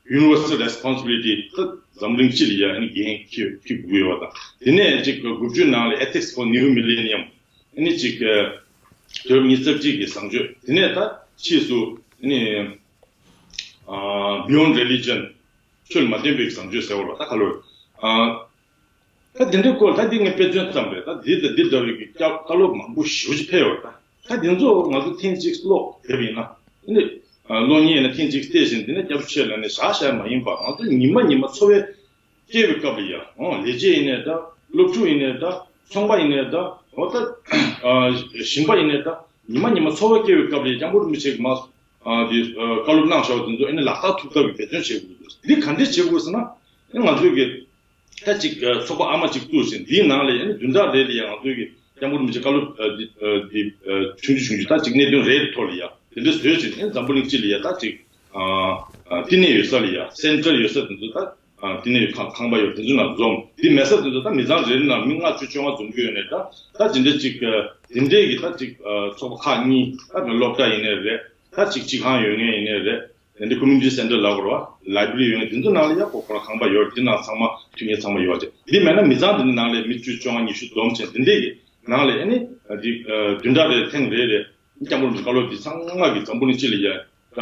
ཨ་universal responsibility ད་འཛམ་གླིང་སྤྱི་ལ་ཡ་ཨ་ནི་འགན་འཁྱེར་འཁྱེར་དགོས་ཡོད་པ་དང་དེ་ནས་ཅིག་དགུ་བཅུ་ནང་ལ་ethics for new millennium ཨ་ནི་ཅིག་དུས་རབས་ཉི་ཤུ་རྩ་གཅིག་གི་བཟང་སྤྱོད་དེ་ནས་ད་ཕྱིས་སུ་ཨ་ནི་ཨ་beyond religion ཆོས་ལ་མ་བརྟེན་པའི་བཟང་སྤྱོད་ཟེར་བ་ལ་ད་ག་ལོར། ཨ་ད་དེ་འདྲའི་སྐོར་ད་འདི་ངས་དཔེ་མཚོན་ཙམ་རེད། ད་འདི་དང་འདི་འདྲ་བའི་གི་སྐྱབས་བཀའ་སློབ་མང་པོ་ཞེ་པོ་ཅིག་ཕེབས་ཡོད་རེད། ད་ད་དེ་ཚོ་ང་ཚོ་ཐེངས་གཅིག་ཀློག་བསྡད་པ་ཡིན་ན་ཨ་ནི་ཨ་ཀློག་མཁན་ཡིན་ན་ཐེངས་གཅིག་བལྟས་ཤིང་དེ་ནས་སྐྱབས་ཆོས་ལ་ནི་བཞག་བཞག་མ་ཡིན་པ་ང་ཚོ་ཉི་མ་ཉི་མ་འཚོ་བའི་སྐྱེལ་བའི་སྐབས་ལ་ཡ་ཨོ་ལས་བྱེད་ཡིན་ནའི་འདྲ་སློབ་ཕྲུག་ཡིན་ནའི་འདྲ་ཚོང་པ་ཡིན་ནའི་འདྲ་ཨོ་ད་ཨ་ཞིང་པ་ཡིན་ནའི་འདྲ་ཉི་མ་ཉི་མ་འཚོ་བ་སྐྱེལ་བའི་སྐབས་ལ་ཡ་སྐྱབས་མགོན་རིན་པོ་ཆེ་གི་མ་ཨ་དེ་ཨ་བཀའ་སློབ་གནང་བཞག་པ་དེ་ཚོ་ཨ་ནི་ལག་བསྟར་ཐུབ་ཐབས་ཀྱི་འབད་བརྩོན་བྱེད་དགོས་འདུག་འདི་ག་འདྲས་བྱེད་དགོས་ཟེར་ན་ཨ་ང་ཚོའི་གི་ད་ཅིག་ཨ་ཚོགས་པ་ཨ་མ་ཅིག་བཙུགས་ཤིང་འདིའི་ནང་ལ་ཡ་ཨ་ནི་བདུན་ཕྲག་རེ་ལ་ཡ་ང་ཚོའི་གི་སྐྱབས་མགོན་རིན་པོ་ཆེ་བཀའ་སློབ་ཨ་འདི་ཨ་འདི་ཨ་ཆུང་ཆུང་ཆུང་ཆུང་ད་ཅིག་གནད་དོན་རེ་རེ་ཐོག་ལ་ཡ་དེ་འདྲས་བཟོས་ཤིང་ཨ་འཛམ་བུ་གླིང་སྤྱི་ལ་ཡ་ད་ཅིག་ཨ་ཨ་བསྟི་གནས་ཡོད་ས་ལ་ཡ་སེན་ཊར་ཡོད་ས་དེ་ཚོ་ད་ཨ་བསྟི་གནས་ཡོད་ཁང་ཁང་པ་ཡོད་དེ་ཚོ་ནང་འཛོམས། དེ་མེད་ས་དེ་ཚོ་ད་མི་ཚང་རེ་རེ་ནང་མི་ལྔ་བཅུ་བཅོ་ལྔ་འཛོམས་ཀྱི་ཡོད་ནས་ད་ད་དེ་འདྲས་ཅིག་ཨ་དེ་འདྲས་ཀྱི་ད་ཅིག་ཨ་ཚོགས་པ་ཁག་གཉིས་ད་སློབ་གྲྭ་ཡིན་ནའི་རེད། ད་ཅིག་སྤྱི་ཁང་ཡོད་མཁན་ཡིན་ནའི་རེད། དེ་འདྲ་community center ལབ་དགོས་རེད་བ། library ཡོད་མཁན་དེ་ཚོ་ནང་ལ་ཡ་ཁོ་ཁོ་རང་ཁང་པ་ཡོད་རེད། དེ་ནང་ཚང་མ་མཐུན་རྐྱེན་ཚང་མ་ཡོད་རེད། འདི་མེད་ན་མི་ཚང་དེ་འདྲ་ནང་ལ་མི་བཅུ་བཅོ་ལྔ་ཉི་ཤུ་འཛོམས་བྱས་དེ་འདྲས་ཀྱི་ནང་ལ་ཨ་ནི་འདི་བདུན་ཕྲག་རེར་ཐེངས་རེ་རེ་སྐྱབས་མགོན་རིན་པོ་ཆེ་བཀའ་སློབ་འདི་ཚང་མ་གི་འཛམ་བུ་གླིང་སྤྱི་ལ་ཡ་ད་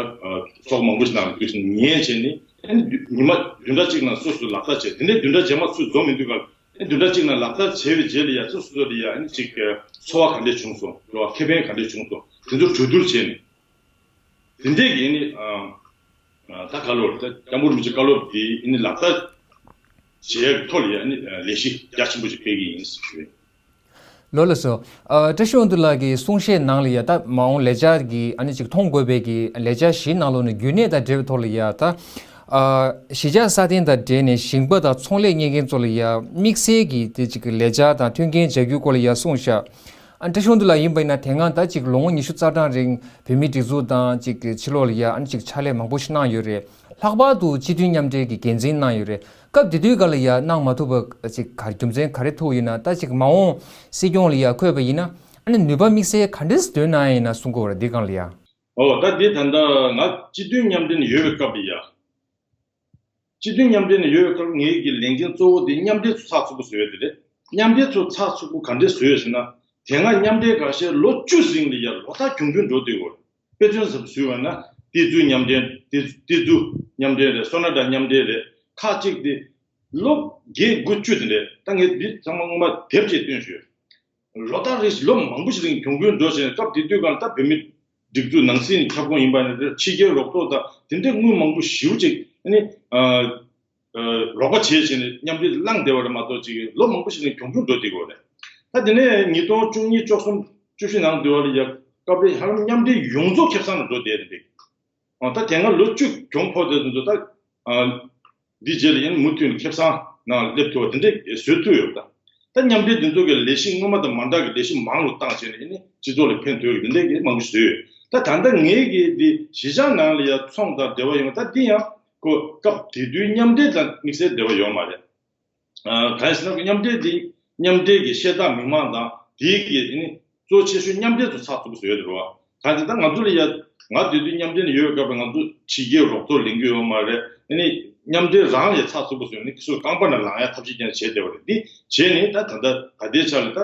ཚོགས་མང་པོ་ཞིག་ནང་ལ་འདུག་ཉན་བྱས་ནི་ཨ་ནི་ཉི་མ་བདུན་ཕྲག་གཅིག་ནང་སོ་སོ་ལག་བསྟར་བྱས་དེ་འདྲས་བདུན་ཕྲག་རྗེས་མ་ཚུར་འཛོམས་མི་འདུག་ག་ཨ་ནི་བདུན་ཕྲག་གཅིག་ནང་ལག་བསྟར་བྱས་པའི་རྗེས་ལ་ཡ་ཚོ་སོ་སོ་ལ་ཡ་ཨ་ནི་ཅིག་ཚོར་བ་ག་འདྲས་བྱུང་སོང་རེད་བ། ཁེ་ཕན་ག་འདྲས་བྱུང་སོང་དེ་ཚོ་གྲོས་བསྡུར་བྱས་ནི། དེ་འདྲས་ཀྱི་ནི་ཨ་ཨ་ད་ག་ལོར་ད་སྐྱབས་མགོན་རིན་པོ་ཆེ་བཀའ་སློབ་དེ་ནི་ལག་བསྟར་བྱེད་ཡག་གི་ཐོག་ལ་ཡ་ནི་ལས་གཞི་རྒྱ་ཆེན་པོ་ཞིག་སྤེལ་གྱི་ཡིན་ཟེར་ཞུ། ལགས་ལགས་སོ། ཨ་བཀྲ་ཤིས་དབང་འདུས་ལགས་ཀྱི་གསུང་བཤད་ནང་ལ་ཡ་ད་མ་འོངས་ལས་འཆར་གྱི་ཨ་ནི་ཅིག་མཐོང་དགོས་པའི་གི་ལས་འཆར་བཞིའི་ནང་ལོགས་ནས་རྒྱུན་གནས་དང་འབྲེལ་བའི་ཐོག་ལ་ཡ་ད་ཨ་གཞིས་ཆགས་སྲ་བརྟན་དང་འབྲེལ་ནས་ཞིང་པ་དང་ཚོང་ལས་གཉེར་མཁན་ཚོ་ལ་ཡ་དམིགས་བསལ་གྱི་དེ་ཅིག་གི་ལས་འཆར་དང་མཐུན་རྐྱེན་སྦྱར་རྒྱུའི་སྐོར་ལ་ཡ་གསུངས་ཤག་ཨ་བཀྲ་ཤིས་དབང་འདུས་ལགས་ཡིན་པ་ཡིན་ན་དེ་སྔ་ད་ཅིག་ལོ་ངོ་ཉི་ཤུ་རྩ་གྲངས་རིང་བོད་མིའི་སྒྲིག་འཛུགས་དང་ཅིག་གི་ཕྱི་ལོགས་ལ་ཡ་ཨ་ནི་ཅིག་ཕྱག་ལས་མང་པོ་ཞིག་གནང་ཡོད་རེད། ལྷག་པར་དུ་སྤྱི་མཐུན་མཉམ་འབྲེལ་གྱི་འགན་འཛིན་གནང་ཡོད་རེད། སྐབས་དེ་དུས་སྒང་ལ་ཡ་གནང་མ་ཐུབ་པ་ཅིག་ག་རྒྱུ་མཚན་ག་རེ་ཐུག་ཡིན་ན་ད་ཅིག་མ་འོངས་སྲིད་སྐྱོང་ལ་ཡ་འཁོད་པ་ཡིན་ན་ཨ་ནི་ནུས་པ་དམིགས་བསལ་ག་འདྲས་འདོན་གནང་ཡ་ཡིན་ན་གསུང་གི་ཡོད་རེད་འདི་སྒང་ལ་ཡ། ཨོ་ད་འདི་ད་ལྟ་ང་སྤྱི་མཐུན་མཉམ་འབྲེལ་ཡོད་པའི་སྐབས་ལ་ཡ། སྤྱི་མཐུན་མཉམ་འབྲེལ་ནས་ཡོད་པའི་སྐབས་ངེད་ཀྱི་ལས་འགན་གཙོ་བོ་དེ་མཉམ་འབྲེལ་ཚོ་ཚགས་ཚུད་པོ་བཟོ་ཡ་དེ་རེད། མཉམ་འབྲེལ་ཚོ་ཚགས་ཚུད་པོ་ག་འདྲས་བཟོས་ཡོད་ཟེར་ན། དེ་སྔ་མཉམ་འབྲེལ་ཁ་ཤས་ལོ་བཅུ་རིང་ལ་ཡ་ལོ་ལྟར་གྱོང་གུན་འགྲོ་བསྡད་ཡོད་རེད། དཔེ་མཚོན་ཙམ་ཞུས་པ་ན་ཏི་ཛུ་མཉམ་འབྲེལ་ཏི་ཏི་ཛུ་མཉམ་འབྲེལ་རེད། སོ་ན་ཌ་མཉམ་འབྲེལ་རེད། ཁག་ཅིག་དེ་ལོ་བརྒྱད་དགུ་བཅུ་དེ་འདྲས་ད་ངས་འདི་ཚང་མ་སྔོན་མ་དེབ་ཅིག་བཏོན་ཞུས། ལོ་ལྟར་རེ་བཞིན་ལོ་མང་པོ་ཞིག་རིང་གྱོང་གུན་འགྲོ་བཞིན་སྐབས་དེ་དུས་གང་ལྟར་བོད་མི་སྒྲིག་འཛུགས་ནང་སྲིད་ཁྱབ་ཁོངས་ཡིན་པ་ནི་ཕྱི་རྒྱལ་རོགས་ཚོགས་དང་དེ་འདྲའི་དངུལ་མང་པོ་ཞེ་པོ་ཅིག་ཨ་ནི་ཨ་ཨ་རོགས་པ་བྱས་བྱས་ནས་མཉམ་འབྲེལ་བླངས་བསྡད་པ་རེད་མ་གཏོགས་ཅིག་ལོ་མང་པོ་ཞིག་རིང་གྱོང་གུན་འགྲོ་བསྡད་ཡོད་རེད། ད་དེ་ནས་ཉིས་སྟོང་བཅུ་གཉིས་བཅུ་གསུམ་བཅུ་བཞི་ནང་དུ་བ་ལ་ཡ་སྐབས་རེ་ཧ་ལམ་མཉམ་འབྲེལ་ཡོངས་རྫོགས་ཁེ་བཟང་ལ་འགྲོ་བསྡད་རེད་འདུག་ཨ་ད་དེ་སྔ་ལོ་བཅུ་གྱོང་ཕོག་བསྡད་དུས་ད་ཨ་འདི་རྗེས་ལ་ཡང་མུ་མཐུད་ནས་ཁེ་བཟང་ནང་སླེབས་ཐུབ་པ་དེ་འདྲས་བཟོས་ཐུབ་ཡོད་པ། ད་མཉམ་འབྲེལ་འདི་ཚོ་གི་ལས་གཞི་སྔོན་མ་དང་མ་འདྲ་གི་ལས་གཞི་མང་རུ་བཏང་བྱས་ནས་ནི་སྤྱི་ཚོགས་ལ་ཕན་ཐོགས་ཀྱི་དེ་འདྲས་ཀྱི་མང་པོ་བཟོས་ཡོད། ད་ད་ལྟ་ངེད་ཀྱི་འདི་གཞིས་ཆགས་ནང་ལ་ཡང་ཚོང་དང་འབྲེལ་བ་ཡོང་བ་ད་འདི་ཡང་ཁོ་སྐབས་དེ་དུས་མཉམ་འབྲེལ་དང་དམིགས་བསལ་འབྲེལ་བ་ཡོད་མ་རེད། ཨ་གང་ཡིན་ཟེར་ན་མཉམ་འབྲེལ་འདི་ མཉམ་འབྲེལ་གྱི་ཤེས་རྟགས་མི་མང་དང་དེའི་གི་ཨ་ནི་གཙོ་ཆེ་ཤོས་མཉམ་འབྲེལ་དུ་ཚགས་ཚུད་པོ་བཟོས་ཡོད་རེད་བ། གང་ཅི་ད་ང་ཚོ་ལ་ཡ་ང་དེ་དུས་མཉམ་འབྲེལ་ནས་ཡོད་སྐབས་ང་ཚོ་ཕྱི་རྒྱལ་རོགས་ཚོགས་ལེན་གྱི་ཡོད་མ་རེད། ཨ་ནི་མཉམ་འབྲེལ་རང་ལ་ཡ་ཚགས་ཚུད་པོ་བཟོས་ནས་སུ་རྐང་པ་ནང་ལངས་ཡ་ཐབས་ཤེས་ཀྱང་བྱས་བསྡད་པ་རེད། འདི་བྱས་ནས་ད་ད་ལྟ་ད་ལྟའི་ཆ་ལ་ད་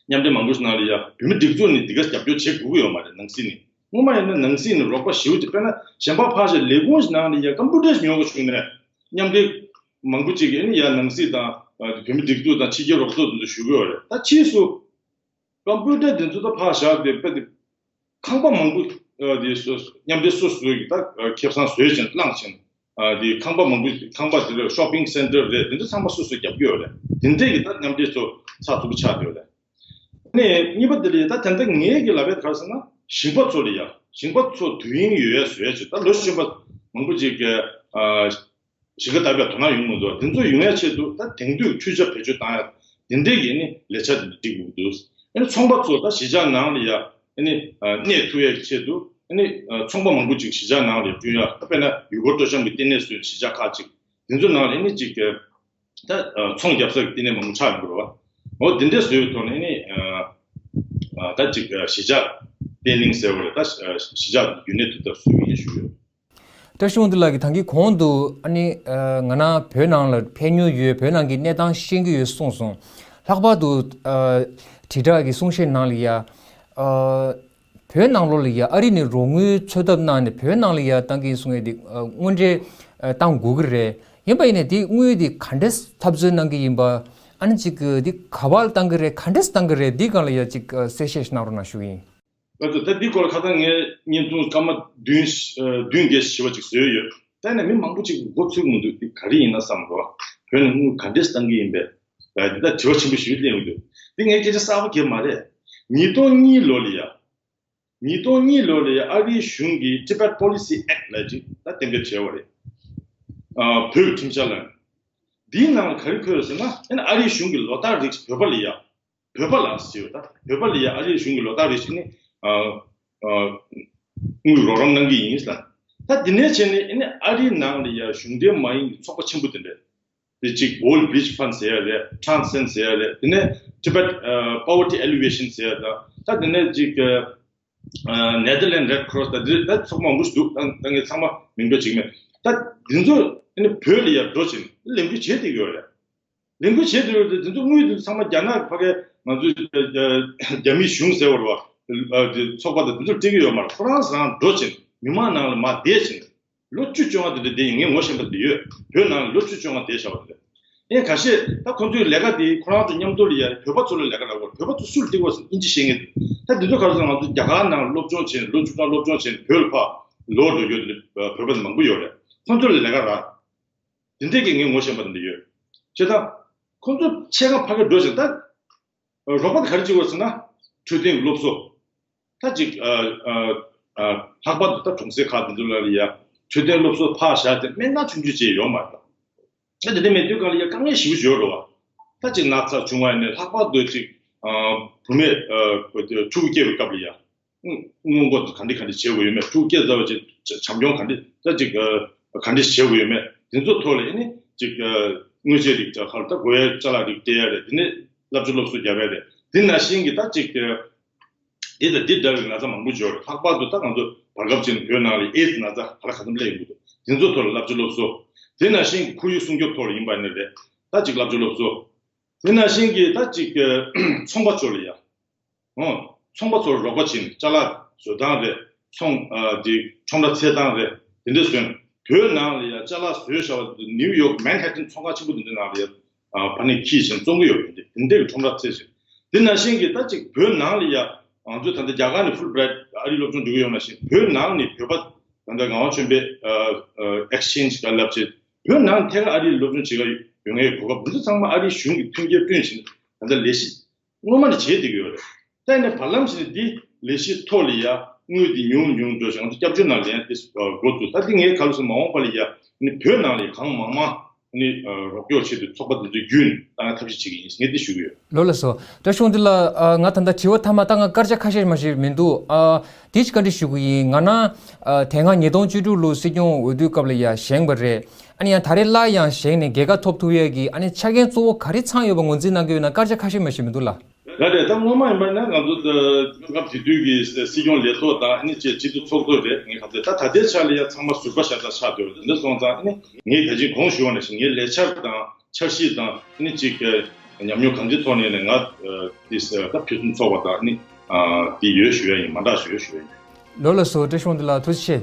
མཉམ་འབྲེལ་མང་པོ་ཞིག་ནང་ལ་ཡ་བོད་མི་སྒྲིག་འཛུགས་ནས་འདི་ག་རྒྱབ་སྐྱོར་བྱེད་དགོས་ཀྱི་ཡོད་མ་རེད། ནང་སྲིད་ནས་སྔོན་མ་ཡིན་ན་ནང་སྲིད་ནས་རོགས་པ་ཞེ་པོ་ཅིག་དཔེར་ན་གཞན་པ་ཕར་ཞིག་ལས་ཁུངས་ཤིག་ནང་ལ་ཡ་ཀམ་པུ་ཊར་ཞིག་ཉོ་དགོས་བྱུང་ནས་མཉམ་འབྲེལ་མང་པོ་ཅིག་གིས་ཨ་ནི་ཡ་ནང་སྲིད་དང་ཨ་བོད་མི་སྒྲིག་འཛུགས་དང་ཕྱི་རྒྱལ་རོགས་ཚོགས་འདི་ཚོ་ཞུ་གི་ཡོད་རེད། ད་ཕྱིས་སུ་ཀམ་པུ་ཊར་འདི་ཚོ་ད་ཕར་བཞག་སྟེ་དཔེ་དེ་ཁང་པ་མང་པོ་ཨ་དེ་སོ་མཉམ་འབྲེལ་སོ་སོ་ཡི་ད་ཨ་ཁེ་བཟང་བཟོས་ཅིང་བླངས་ཅིང་ཨ་དེ་ཁང་པ་མང་པོ་ཁང་པ་དེ་ལ་ཤོ་པིང་སེན་ཊར་རེད། དེ་ཚོ་ཚང་མ་སོ་སོས་རྒྱབ་ཀྱི་ཡོད་རེད། དེ་འདྲས་ཀྱི་ད་མཉམ་འབྲེལ་ཚོ་ཚགས་ཚུད་པོ་ཆགས་བསྡད་ཡོད་རེད། ནས་གཉིས་པ་དེ་ལ་ད་ད་ལྟ་ངས་ཀྱི་ལབ་པའི་ག་རེ་ཟེར་ན་ཞིང་པ་ཚོ་ལ་ཡ་ཞིང་པ་ཚོ་དུས་ཡུན་ཡོད་ཡ་བཟོ་ཡ་ཆེད་ད་ལོ་གཞོན་པ་མང་པོ་ཅིག་གི་ཨ་ཞིང་ཁ་བཏབ་ཡ་དོ་སྣང་ཡོང་མི་འདུག་དེ་ཚོ་ཡོང་ཡ་ཆེད་དུ་ད་དེང་དུས་འཕྲུལ་ཆས་བེད་སྤྱོད་བཏང་ཡ་དེ་འདྲས་ཀྱི་ནི་ལས་འཆར་དེ་འདྲ་སྒྲིག་དགོས་འདུག་ཨ་ནི་ཚོང་པ་ཚོ་ད་གཞིས་ཆགས་ནང་ལ་ཡ་ཨ་ནི་ཨ་གནས་ཐུབ་ཡ་ཆེད་དུ་ཨ་ནི་ཨ་ཚོང་པ་མང་པོ་ཅིག་གཞིས་ཆགས་ནང་ལ་ཡ་བསྐྲུན་ཡ། ད་དཔེར་ན་ཡུལ་སྐོར་སྤྲོ་འཆམ་གྱི་ལྟེ་གནས་བཟོས་གཞིས་ཆགས་ཁག་ཅིག་དེ་ཚོ་ནང་ལ་ཨ་ནི་ཅིག་ད་ཚོང་རྒྱབ་ས་གི་ལྟེ་གནས་མང་པོ་ཆགས་ཡོང་གི་རེད་བ། འོ་དེ་འདྲས་བཟོས་པའི་ཐོག་ནས་ནི་ད་ཅིག་གཞིས་ཆགས་བརྟན་ལྷིང་ཟེར་བ་རེད། ད་གཞིས་ཆགས་རྒྱུན་གནས་ཐུབ་ཐབས་བཟོས་ཡིན་ཞུ་ཡོད། བཀྲ་ཤིས་དབང་འདུས་ལགས་ཀྱིས་ད་གིན་གོང་དུ་ཨ་ནི་ང་རང་བོད་ནང་ལ་ཕེབས་མྱོང་ཡོད། བོད་ནང་གི་གནས་སྟངས་ཤེས་ཀྱི་ཡོད་གསུངས་སོང་། ལྷག་པར་དུ་དྲིལ་བསྒྲགས་ཀྱི་གསུང་བཤད་ནང་ལ་ཡ། བོད་ནང་ལོགས་ལ་ཡ་ཨ་རི་ནས་རོགས་དངུལ་འཚོལ་ཐབས་གནང་ནས་བོད་ནང་ལ་ཡ་བཏང་གིན་གསུང་ཡས་དེ་དངོས་འབྲེལ་བཏང་དགོས་ཀྱི་རེད། ཡིན་པ་ཡིན་ནས་དེ་དངུལ་དེ་ག་འདྲས་འཐབ་རྩོད་གནང་གི་ཡིན་པ། ཨ་ནི་ཅིག་དེ་ག་པར་བཏང་གི་རེད། ག་འདྲས་བཏང་གི་རེད། དེའི་སྒང་ལ་ཡ་ཅིག་གསལ་བཤད་ཞིག་གནང་རོགས་གནང་ཞུ་གི་ཡིན། ད་ད་འདི་སྐོར་ཁ་སང་ངས་བརྙན་ཐུང་སྐར་མ་བདུན་བདུན་བརྒྱད་ཞེ་པོ་ཅིག་བཟོས་ཡོད། ད་ནས་མི་མང་པོ་ཅིག་མགོ་ཚོས་མི་འདུག་འདི་ག་རེ་ཡིན་ན་བསམ་རོགས། བོད་ནས་དངུལ་ག་འདྲས་བཏང་གི་ཡིན་པས། ད་འདི་ད་དྲི་བ་ཆེན་པོ་ཞིག་སླེབས་ཡོང་འདུག་འདི་ངས་སྐད་ཆ་གསར་པ་གང་ཡང་མ་རེད། ཉིས་སྟོང་གཉིས་ལོ་ལ་ཡ། ཉིས་སྟོང་གཉིས་ལོ་ལ་ཡ་ཨ་རིའི་གཞུང་གིས་Tibet Policy Act ལབ་ཅིག་ད་གཏན་འབེབས་བྱས་པ་རེད། ཨ་བོད་ཀྱི་ཁྲིམས་འཆར་ལ། འདིའི་ནང་ལ་ག་རེ་འཁོད་ཡོད་ཟེར་ན་ཨ་ནི་ཨ་རིའི་གཞུང་གིས་ལོ་ལྟར་རིགས་བོད་པ་ལ་ཡ། བོད་པ་ལ་ཟེར་ཡོད། ད་བོད་པ་ལ་ཡ་ཨ་རིའི་གཞུང་གིས་ལོ་ལྟར་རིགས་ནི་ཨ་ཨ་དངུལ་རོགས་རམ་གནང་གི་ཡིན་ལ། ད་འདི་ནས་བྱས་ནས་ཨ་ནི་ཨ་རིའི་ནང་ལ་ཡ་གཞུང་འབྲེལ་མ་ཡིན་གྱི་ཚོགས་པ་ཆེན་པོ་དེ་འདྲ། དེ་གཅིག་Old Bridge Fund ཟེར་ཡ་རེད། Transcend ཟེར་ཡ་རེད། དེ་ནས་Tibet ཨ་Poverty Alleviation ཟེར་ཡ་དང་ད་དེ་ནས་གཅིག་ཨ་Netherlands Red Cross ད་དེ་ད་ཚོགས་མང་པོ་ཞིག་འདུག་ད་ད་ངས་ཚང་མ་མིང་འདོགས་བྱེད་ཀྱི་མེད། ད་འདི་ཚོ་ཨ་ནི་བོད་ལ་ཡ་འགྲོ་བྱས་ནས་ལས་འགུལ་བྱེད་བསྡད་ཡོད་རེད། ལས་འགུལ་བྱེད་དུས་དེ་ཚོ་དངུལ་དེ་ཚོ་ཚང་མ་རྒྱ་ནག་ཕ་གི་ང་ཚོའི་རྒྱ་མིའི་གཞུང་ཟེར་བ་རེད་བ། ཚོགས་པ་དང་དེ་ཚོར་སྤྲད་ཀྱི་ཡོད་མ་རེད། ཁོ་རང་རང་འགྲོ་བྱས་མི་མང་ནང་ལ་མར་བསྡད་བྱས་ལོ་བཅུ་བཅོ་ལྔ་དེ་འདྲ་བསྡད་ཡིན། ངས་ངོ་ཤེས་པ་དེ་ཡོད། བོད་ནང་ལ་ལོ་བཅུ་བཅོ་ལྔ་བསྡད་བཞག་པ་དེ་འདྲ། ཡིན་ཁ་ཤས་ད་ཁོང་ཚོའི་ལས་ཀ་དེ་ཁོ་རང་ཚོ་མཉམ་དུ་ལ་ཡ་བོད་པ་ཚོ་ལ་ལས་ཀ་རག་པ་རེད། བོད་པ་ཚོ་སུ་ལ་སྤྲད་དགོས་ཟེར་ཨིན་ཇི་ཤེས་མཁན་དེ། ད་དེ་ཚོ་ག་རེ་ཟེར་ང་ཚོ་རྒྱ་གར་ནང་སློབ་སྦྱོང་བྱས་ནས་ལོ་བཅུ་གྲངས་སློབ་སྦྱོང་བྱས་ནས་བོད་ལ་ཕར་ལོག་འགྲོ་རྒྱུ་དེ་བོད་པ་དེ་མང་པོ་ཡོད་རེད། ཁོང་ཚོ་ལ་ལས་ཀ་རག་དེ་འདྲས་ཀྱི་ངས་ངོ་ཤེས་པ་དེ་འདྲ་ཡོད། བྱས་ཙང་། ཁོང་ཚོ་ཕྱེད་ཀ་ཕ་གིར་འགྲོ་བཞིན་ད། རོགས་པ་དེ་ག་རེ་བྱེད་དགོས་ཟེར་ན། འཕྲོད་བསྟེན་གྱི་སློབ་གསོ། ད་ཅིག་ཨ་ཨ་ཨ་ལྷག་པར་དུ་ད་གྲོང་གསེབ་ཁག་དེ་ཚོ་ལ་ཡ། འཕྲོད་བསྟེན་སློབ་གསོ་ཕར་བཞག་སྟེ་སྨན་ཁང་ཆུང་ཆུང་བྱས་ཡོད་མ་རེད། ད་དེ་འདྲ་མེད་དུས་གང་ལ་ཡ་དཀའ་ངལ་ཞེ་པོ་ཡོད་རེད་བ། ད་ཅིག་ན་ཚ་བྱུང་བ་ཡིན་ནའི་ལྷག་པར་དུ་ཅིག་ཨ་བུད་མེད་ཨ་ཕྲུ་གུ་སྐྱེ་བའི་སྐབས་ལ་ཡ། སྔོན་འགོག་ག་འདྲ་ག་འདྲ་བྱེད་དགོས་ཡོད་མེད། ཕྲུ་གུ་སྐྱེས་ཚར་བ་ཅིག་བྱམས་སྐྱོང་ག་འདྲ་ད་ཅིག་ག་འདྲ་བྱེད་དགོས་ཡོད་མེད། དེ་ཚོ་ཐོག་ལ་ཨ་ནི་ཅིག་དངོས་ཆས་རིགས་ཀྱི་ཁར་ད་དགོས་ཡ་ཅ་ལག་རིགས་སྤྲད་ཡ་རེད། དེ་ནས་བསླབ་བྱ་སློབ་གསོ་རྒྱབ་ཡ་རེད། དེ་ནང་བཞིན་གྱི་ད་ཅིག་འདི་དང་འདི་འདྲ་བའི་ན་ཚ་མང་པོ་ཡོད་རེད། ལྷག་པར་དུ་ད་ང་ཚོ་བར་སྐབས་ཅིག་བོད་ནང་ལ་ཨེ་ཛི་ན་ཚ་ག་ལ་ག་ཚོད་སླེབས་ཡོང་གི་འདུག་དེ་ཚོ་ཐོག་ལ་བསླབ་བྱ་སློབ་གསོ། དེ་ནང་བཞིན་གྱི་ཁོར་ཡུག་སྲུང་སྐྱོབ་ཐོག་ལ་ཡིན་པ་ནི་རེད། ད་ཅིག་བསླབ་བྱ་སློབ་གསོ། དེ་ནང་བཞིན་གྱི་ད་ཅིག་ཚོང་པ་ཚོ་ལ་ཡ། ཨོ། ཚོང་པ་ཚོར་རོགས་པ་བྱེད། ཅ་ལག་བཟོ་སྟངས་རེད། ཚོང་ཨ་དེ་ཁྲོམ་ར་འཚོལ་སྟངས་རེད། དེ་འདྲ་བཟོས། བོད་ནང་ལ་ཡ་ཅ་ལག་བཟོས་བཞག་པ་དེ་ནིའུ་ཡོག་མན་ཧེ་ཊན་ཚོང་ཁང་ཆེན་པོ་དེ་འདྲ་ནང་ལ་ཡ་ཨ་ཕ་ནས་འཁྱེར་བྱས་བཙོང་གི་ཡོད་རེད། དེ་འདྲའི་ཁྲོམ་ར་འཚོལ་བྱས། དེ་ནང་བཞིན་གྱི་ད་ཅིག་བོད་ནང་ལ་ཡ་ང་ཚོ་ད་ལྟ་རྒྱ་གར་ནས་ཧྥུལ་བྷི་རའེ་ཊི་ཨ་རིའི་སློབ་སྦྱོང་འགྲོ་གི་ཡོད་ནང་བཞིན་བོད་ནང་ནས་བོད་པ་ད་ལྟ་ངག་དབང་ཆོས་འཕེལ་ཨ་ཨ་ཨེག་སི་ཆེན་ཇི་ག་ལབ་བྱས་བོད་ནང་ཐད་ཀར་ཨ་རིའི་སློབ་སྦྱོང་བྱེད་ག་ཡོང་ཡའི་གོ་སྐབས་འདི་ཚོ་ཚང་མ་ཨ་རིའི་གཞུང་གིས་མཐུན་རྐྱེན་བསྐྲུན་བྱས་ད་ལྟ་ལས་གཞི། སྔོན་མ་ནས་བྱས་བསྡད་ཀྱི་ཡོད་རེད། ད་ཡིན་ནའི་བར་ལམ་ཞིག་ནས་འདི་ལས་གཞི་ཐོག་ལ་ཡ་དངུལ་འདི་ཉུང་ཉུང་འགྲོ་ཞིང་ང་ཚོ་སྐྱབས་བཅོལ་ནང་ལ་ཡང་དེ་འགོ་བཙུགས། ད་འདི་ངས་ག་ལ་སོང་མ་འོངས་པ་ལ་ཡ་ནི་བོད་ནང་ལ་ཡ་གང་མང་མང་ ནི་རོགས་སྐྱོར་ཆེད་དུ་ཚོགས་པ་འདི་ཚོའི་བརྒྱུད་ནས་ད་ང་ཐབས་ཤེས་བྱེད་ཀྱི་ཡིན་ངས་འདི་ཞུ་གི་ཡོད། ལགས་ལགས་སོ། བཀྲ་ཤིས་དབང་འདུས་ལགས། ང་ད་ལྟ་དྲི་བ་མཐའ་མ་ད་ང་སྐར་ཆ་ཁ་ཤས་མ་ཞིག་མི་འདུག་དེ་ཅིག་བཀའ་འདྲི་ཞུ་གི་ཡིན། ང་ན་དེ་སྔ་ཉིས་སྟོང་བཅུ་དྲུག་ལོ་སྲིད་སྐྱོང་འོས་བསྡུ་སྐབས་ལ་ཡ་བཞེངས་པ་རེད། ཨ་ནི་ཡང་ད་རེས་སླར་ཡང་བཞེངས་ནས་རྒྱལ་ཁ་ཐོབ་ཐུབ་ཡས་ཀྱི་ཨ་ནི་ཆ་རྐྱེན་གཙོ་བོ་ག་རེ་ཚང་ཡོད་པ་ངོས་འཛིན་གནང་གི་ཡོད་ན་སྐར་ཆ་ཁ་ཤས་མ་ཞིག་མི་འདུག་ལགས། ལགས་རེད། ད་སྔོན་མ་ཡིན་པ་ན་ང་ཚོ་སྐབས་དེ་དུས་ཀྱི་སྲིད་སྐྱོང་ལས་ཚོགས་དང་ཨ་ནི་བཅས་སྤྱི་འཐུས་ཚོགས་གཙོ་རེད། ངས་ག་ཚོད་ད་ད་ལྟའི་ཆ་ལ་ཡ་ཚང་མ་ཟུར་པ་ཤ་སྟག་ཆགས་བསྡད་ཡོད་རེད། དེ་འདྲ་སོང་ཙང་ཨ་ནི་ངས་ད་ཅིག་གོང་ཞུས་པ་ནང་བཞིན་ངའི་ལས་འཆར་དང་འཆར་གཞི་དང་ཨ་ནི་ཅིག་ཉམས་མྱོང་གང་ཅིའི་ཐོག་ནས་ནས་ང་དེ་ད་ཕུན་སུམ་ཚོགས་པ་དང་ཨ་ནི་དེ་ཡོད་ཞུ་ཡ་ཡིན། མ་འདྲ་ཞུ་ཡ་ཞུ་ཡ་ཡིན། ལགས་ལགས་སོ། བཀྲ་ཤིས་དབང་འདུས་ལགས་ཐུགས་རྗེ་ཆེ།